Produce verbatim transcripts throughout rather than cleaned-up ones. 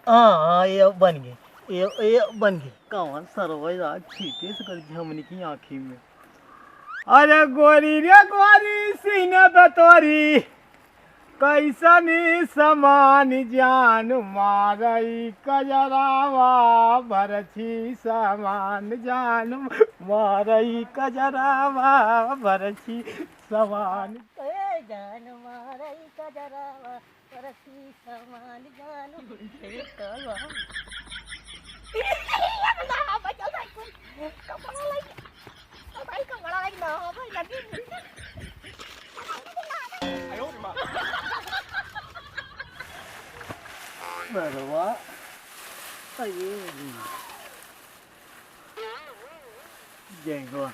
हाँ, हाँ, ये बन गए, ये, ये बन गए। कौन सरवा आज छीटे से कर दी हमनी की आँखी में? अरे गोरी रे गोरी सीने पे तोरी, कैसनी समान जान मारई कजरावा, बरछी समान जान मारई कजरावा, बरछी समान। ए जान मारई कजरावा, बरछी समान जान। ए, का बा? कपड़ा लग, भाई, कपड़ा लग ना हो, भाई, लगी। बरवा। अरे। जय गंगा,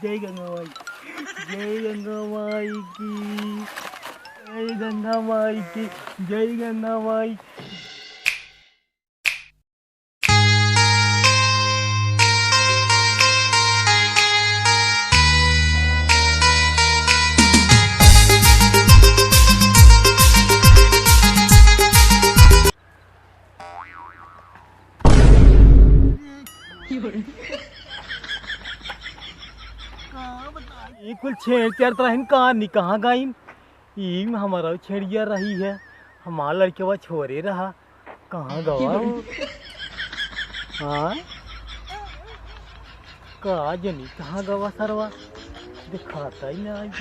जय गंगा माई, जय गंगा माई की, जय गंगा माई की, जय गंगा माई। ई कुल छेड़ चरत रहिन का नी, कहाँ गइन? ई हमारा छेड़िया रही है, हमार लड़कवा छोरे रहा, कहाँ गवा हो? हाँ? का जनी कहाँ गवा सरवा? दिखाता ही ना आज।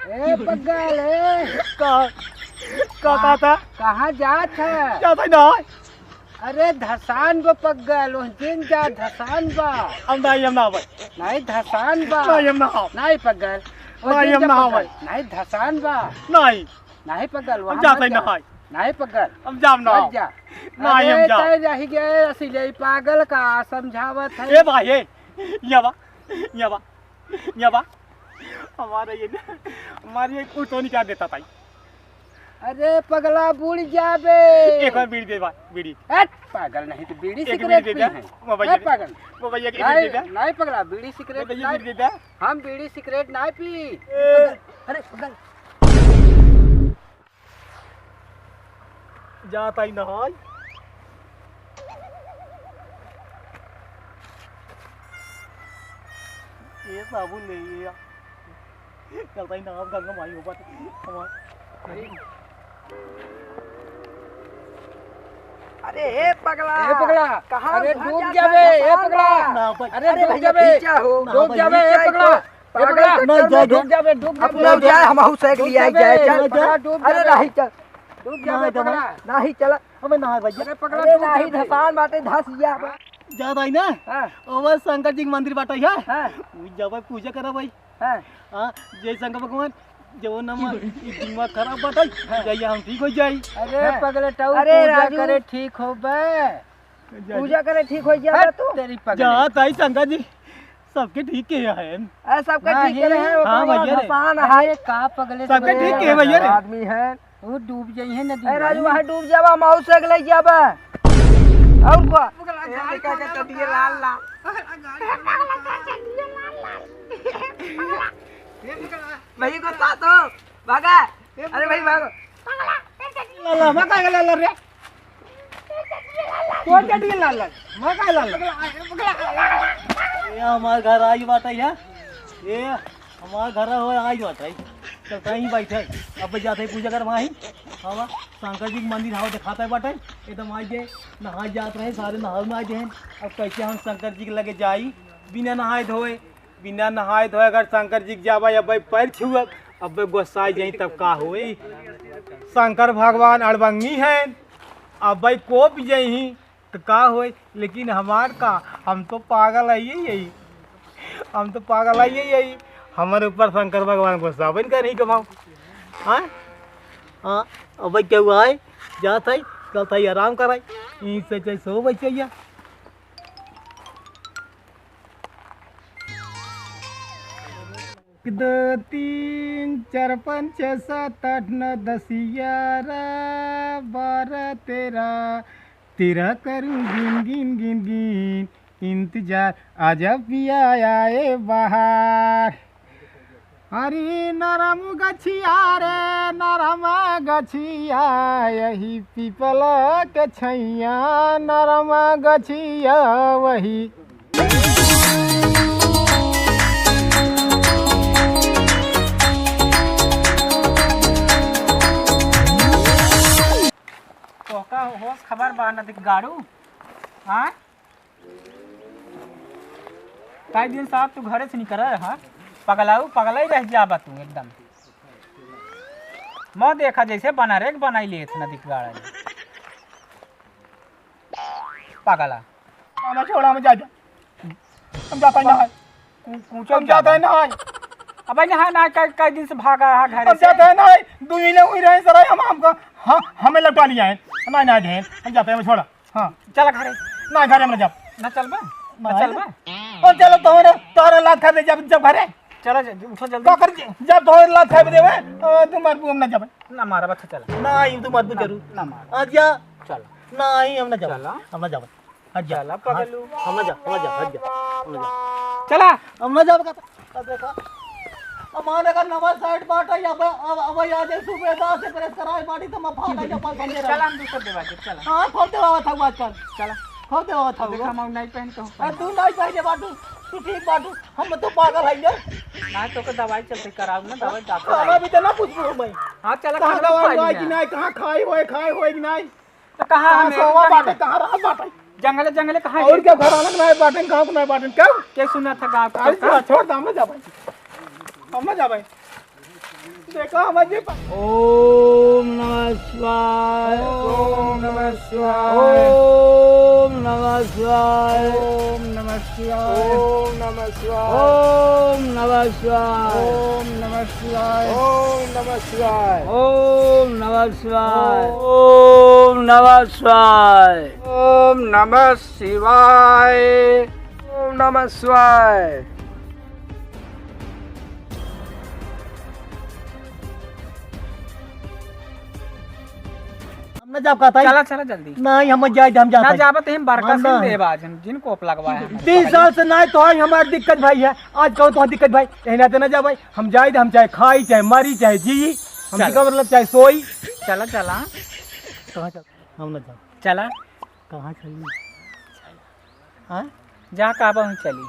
ए पगल, ए। का, का, का था? कहाँ जात है? जाता ही ना। अरे धसान बा पगल, उस दिन जा धसान बा। हम नहीं, हम ना भाई। नहीं धसान बा। नहीं, हम ना आओ। नहीं पगल। उस नहीं, दिन हम जा ना आओ पगल। भाई। नहीं धसान बा। नहीं। नहीं पगल, हम वहाँ जाता मत ही जा। ना है। नहीं पगल। हम जाम ना मत आओ। जा। नहीं, हम अरे जाओ। तय रह गए, असली पागल का समझावत है। ए भाई, ए, ये बा, ये बा, ये बा। हमारे ये, हमारे ये कुल तो नहीं क्या देता था। अरे पगला, बुड़ जाबे। एक और बीड़ी दे बा, बीड़ी। हट, पागल नहीं तो बीड़ी एक सिगरेट बीड़ी दे पी दे। है। वो भैया ए के, पागल। वो भैया के एक बीड़ी दे नहीं, दे। नहीं पगला, बीड़ी वो सिगरेट भैया नहीं। बीड़ी दे दे। हम बीड़ी सिगरेट नहीं पी। ए। अरे पगल। जाता ही ना है। ये साबुन ले ये। चलता ही ना, अब गंगा माई हो पाते। हमार अरे ए पगला, ए पगला, कहाँ अरे भाग डूब जाता जाबे, है ए पगला। ना भाई। अरे अरे डूब भैया, जाबे, पीछा हो। ना डूब भाई, जाबे, ए पीछा पगला। हो। ए पागल पगला, के ना चक्कर जा, में जा। डूब जाबे, डूब अब जाबे। ना जाए, हम आऊ साइकिल डूब ले आई जाबे, जाए, चल। ना जा। पगला डूब अरे जाबे। नहीं चल। डूब जाबे, ना पगला। दमा, नहीं चला। अबे ना भाई। अरे पगला अरे डूब नहीं, जाबे। धसान बाटे, धस गया बा। जात आई ना? हाँ। ओवर शंकर जी के मंदिर बाटे है। हाँ। उ जाबे पूजा करा भाई। हाँ। हाँ, जय शंकर भगवान, जवन हम ई दिमाग खराब बाटे, हाँ। जय हम ठीक हो जाई। अरे हाँ। पगले टाऊ, अरे पूजा राजू। करे ठीक होबे। जा, पूजा जा। करे ठीक हो जाबे हट तू। तेरी पगले। जात आई शंकर जी, सबके ठीक के है। अरे सबके ठीक नहीं। के रहे, हाँ ओकर भैया रे। धसान है। अरे का पगले सबके ठीक के है भैया रे। आदमी है। वो डूब जाई है नदी ए राजू, में। वहाँ डूब जाबा, हम आऊ से ले जाबा। और का? ये देखा के चटिया लाल लाल। भैया को साथ हो, भागा। अरे भाई भागो। लाल लाल, मैं का लाल लाल रे? तोर चटिया लाल लाल, मैं का लाल लाल? ये हमार घर आई बाटे है। ये हमार घर हो आई बाटे। चल कहीं बैठे। अब जाते पूजा कर वहीं। हवा शंकर जी के मंदिर हवा दिखाता है बाटे। एकदम आई जाए, नहाए जात रहे, सारे नहाए में आ जाए। अब कैसे हम शंकर जी के लगे जाई बिना नहाए धोए? बिना नहाए धोए अगर शंकर जी के जाबा, अब भाई पैर छुअब, अब भाई गोसाई जाई तब का होई? शंकर भगवान अड़बंगी हैं, अब भाई कोप जाई तो का होई? लेकिन हमार का, हम तो पागल है, यही, यही, हम तो पागल है, यही, यही। हमारे ऊपर शंकर भगवान गुस्सा बन कर नहीं कमाओ। हाँ, हाँ, अब भाई क्या हुआ है? जात है, चलता है, आराम कराई, यहीं से चाहे सो बच्चे। एक, दो, तीन, चार, पाँच, छः, सात, आठ, नौ, दस, ग्यारह, बारह, तेरह, तेरह करूँ गिन, गिन, गिन, गिन। इंतजार, आजा पिया आए बहार। अरे नरम गछिया रे नरम गछिया, यही पीपल के छैया नरम गछिया वही। तोहका होश खबर बा न दिख गाड़ू? हाँ? कई दिन से आप तू घरे से निकल रहा, पगलाऊ, पगलाई रह जाबा तू एकदम। मैं देखा जैसे बना रे, बनाई लेत न दिख गाड़ा। पगला। मामा छोड़ा, हम जा, जा। हम जाता ही ना है। कू-, कूचल हम जाता ही ना है। अबे ना, ना, कई, कई दिन से भागा रहा घरे हम से। जाता ही ना है। दो महीने हुई रहे सर, हम, हमको, हाँ, हमें लौटा लिया है। ना, ना, दे, हम जाते हैं, छोड़ा। हाँ। चला घरे। ना, घरे हम ना जाब। ना चलबा? ना ना चलबा? ओ, चलो, तोहरे, तोहरे लात खा दे, जब, जब घरे। चला, जा, उठो जल्दी। का कर, जब तोहरे लात खा देवे, अ, तुम मरबू, हम ना जाबे। ना मारा, बच्चा चला। ना, ई तुम मरबू ना, जरूर। ना मारा। आ जा। चला। ना, ई हम ना जाबे। चला। हम ना जाबे। हट जा। चला, हाँ, पगलू। हम ना जा, हम ना जा, हट जा, हम ना जा। चला। हम ना जाब का, का देखा? हमारे का नवा शर्ट बाटा, अब, अब, अब याद है, सुबह दस से प्रेस कराए बाटी, तो मैं फाटा जा, पाँच सौ दे रहा चला, हूँ। हम दूसर देवा के, चला। हाँ, खोल देवा था आजकल। चला। खोल देवा था देखा, वो। हम नहीं पहन कहूँ अरे, तू नहीं पहने बाटू, तू ठीक बाटू, हम तो पागल है ये। ना, तो के दवाई चलते कराओ ना, दवाई डॉक्टर हमारा आई। भी तो ना पूछ लूँ मैं। हाँ, चला, कहाँ खाना दवाई खाई ववाई है। कि नहीं, कहाँ खाई होए, खाई होए कि नहीं? तो कहाँ कहाँ हमें सोवा जंगल बाटे, में? कहाँ रहत बाटे? जंगले, जंगले कहाँ और है? क्या घर आलक नाय बाटे, गाँव के नाय बाटे, क्या? के सुना था गाँव का अरे का? छोड़, छोड़ दे, हम ना जाबे। हम ना जाबे। देखा, हम जे पा- ओम नमः शिवाय। ओम नमः शिवाय। ओम नमः शिवाय। ओम नमः शिवाय। ओम नमः शिवाय। ओम नमः शिवाय। ओम नमः शिवाय। ओम नमः शिवाय। ओम नमः शिवाय। ओम नमः शिवाय। ओम नमः शिवाय। ओम नमः शिवाय। हम ना जाब कहता है। चला, चला जल्दी। नहीं, हम जाए, हम जाता ना है। जाबे तो हम बरकत हम से नहीं। देब आज, हम जिन कोप लगवाए हैं। तीस साल से ना तो है हमारी दिक्कत भाई है, आज कहो तो दिक्कत भाई, यही ना तो ना जा भाई, हम जाए, हम चाहे खाई, चाहे मरी, चाहे जी, हम चला। दिक्कत मतलब चाहे सोई। चला, चला। कहाँ चल? हम ना जाब। चला। कहाँ चली? हाँ? जहाँ कहबा वहीं चली।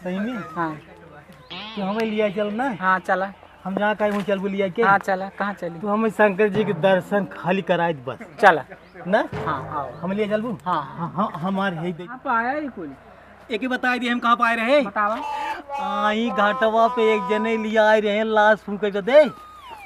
सही में? हाँ। तो हमें लिया चल ना? हाँ, चला। हम जहाँ कहीं वहीं चलबू लिया के? हाँ, चला। कहाँ चली? तू हमें शंकर जी के दर्शन खाली कराए दे बस। चला। ना? हाँ, आओ। हम लिया चलबू? हाँ। हाँ, हाँ, हमारे है दे। आप आया ही कुल। एक ही बताई दिए हम कहाँ पाए रहे? बतावा। आई घाटवा पे एक जने लिया आए रहे लाश फूंके के दे,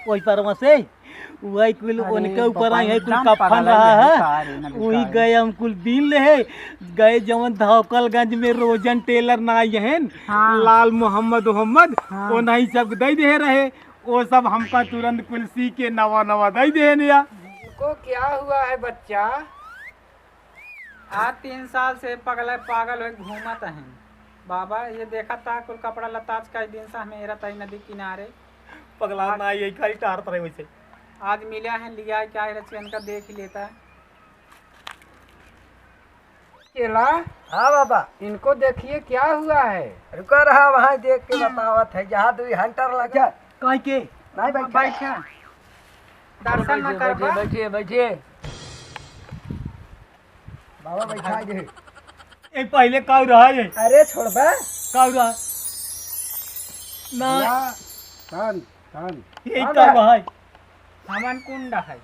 वही परवा से। वही कुल अरे उनके ऊपर आई है, कुल एकदम कफन पागल रहा है है। का रे, ना वही बेकार। गए हम कुल बीन ले है, गए जवन धौकलगंज में रोजन टेलर ना आई है, हाँ। लाल मोहम्मद मोहम्मद, हाँ। वो नहीं सब दे दे रहे, वो सब हमका तुरंत कुल सी के नवा नवा दे दे निया। इनको क्या हुआ है बच्चा? आज तीन साल से पगला पागल होई घूमत हैं। बाबा, ये देखा ता कुल कपड़ा लत्ता आज कई दिन से हमें हेरत है नदी किनारे। पगला आज ना, यही खाली टहरत रहे वैसे। आज मिला है, लिया क्या है, रचियन का देख ही लेता है। चेला, हाँ बाबा। इनको देखिए क्या हुआ है। रुका रहा, वहाँ देख के बतावत है, जहाँ दुई हंटर लगा। काहे के? नहीं बैठा। बैठा। दर्शन न बैठिए, करबा। बैठिए, बैठिए, बैठिए। बाबा बैठा दे। ए, पहले काऊ रहा ये? अरे छोड़बा। काऊ रहा? ना। ना, कान, कान। ये कान काऊ रहा? रहा है? हमन कुंड है।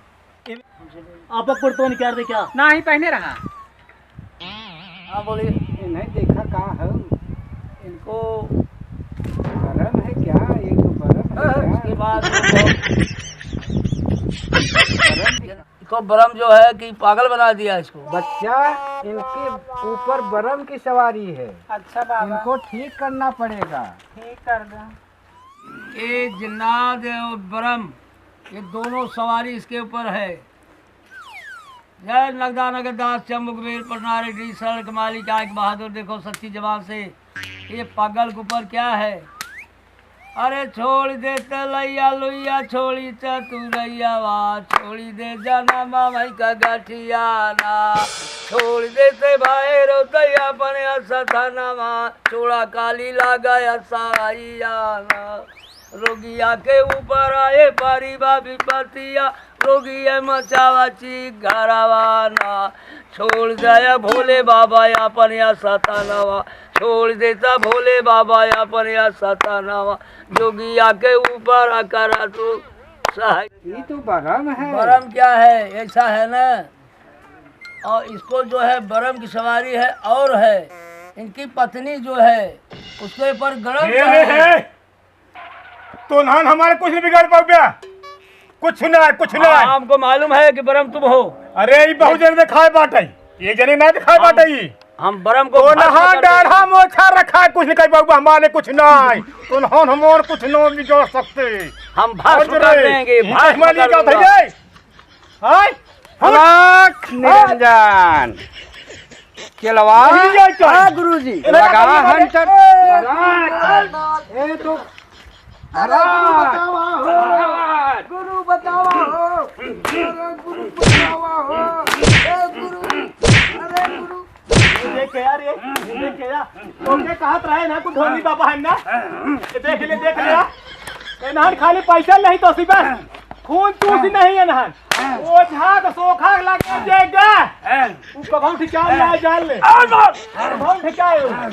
ए, आप लोग पर तो निकाल दे क्या? ना ही पहने रहा। हाँ, बोलिए। ये नहीं देखा का है? इनको बरम है क्या? ये तो बरम है हाँ, क्या? उसके बाद वो बरम दिखा। इसको बरम जो है कि पागल बना दिया इसको। बच्चा, इनके ऊपर बरम की सवारी है। अच्छा बाबा। इनको ठीक करना पड़ेगा। ठीक कर दो। ये जिन्नाद और बरम, ये दोनों सवारी इसके ऊपर है। जय नगदा नगर दास चंबुक बेल पटनारी डी शरण के मालिक आंख बहादुर, देखो सच्ची जबान से, ये पागल के ऊपर क्या है? अरे छोड़ देते लैया लुइया, छोड़ी चतुरैया वा, छोड़ी दे जाना मामई का गठिया ना, छोड़ देते भाई रोतैया अपन सथनवा, छोड़ा काली लागा सराइया ना। रोगिया के ऊपर आए पारी बा विपतिया, रोगिया मचावा ची घरवा ना। छोड़ दे भोले बाबा अपन या सतानवा, छोड़ देता भोले बाबा अपन या सतानवा। जोगिया के ऊपर करा तू सहाय। ये तो बरम है। बरम क्या है? ऐसा है ना, और इसको जो है बरम की सवारी है और है, इनकी पत्नी जो है उसके ऊपर गरम हे, हे, है। हे। तोन्हन हमारे कुछ नहीं बिगाड़ पाउबे। कुछ ना, कुछ ना। हाँ, हमको मालूम है कि बरम तुम हो। अरे, ई बहुत जने देखाए बाटे। ये जने ना देखाए हम, बाटे ई। हम बरम को भस्म तोन्हन कर डाढ़ा देंगे। मोछा रखा है, कुछ नहीं कर पाउबे, हमारे कुछ ना है। तोन्हन हमारे कुछ ना बिगाड़ सकते। हम भस्म और कर रे, देंगे, ये भस्म हमारी कर का दूंगा। भैया? हाय? हलाक निरंजन। केलवा। नहीं जाए क्या? हाँ, गुरुजी। ए, लगा लगा, हंटर। ए, तो अरे गुरु बतावा हो। गुरु बतावा हो। अरे गुरु बतावा हो। ए गुरु। अरे गुरु। ये देख के यार, ये, ये देख के यार। तो ये कहत रहे ना, कुछ ढोली बाबा है ना? ये देख ले, देख ले यार। एनहन खाली पैसा नहीं तो सिबा। खून चूसी नहीं एनहन। ओझा के सोखा लगे जेगा। उ कभौ ठिकान ना जान ले। कभौ ठिकाए उ। एनहन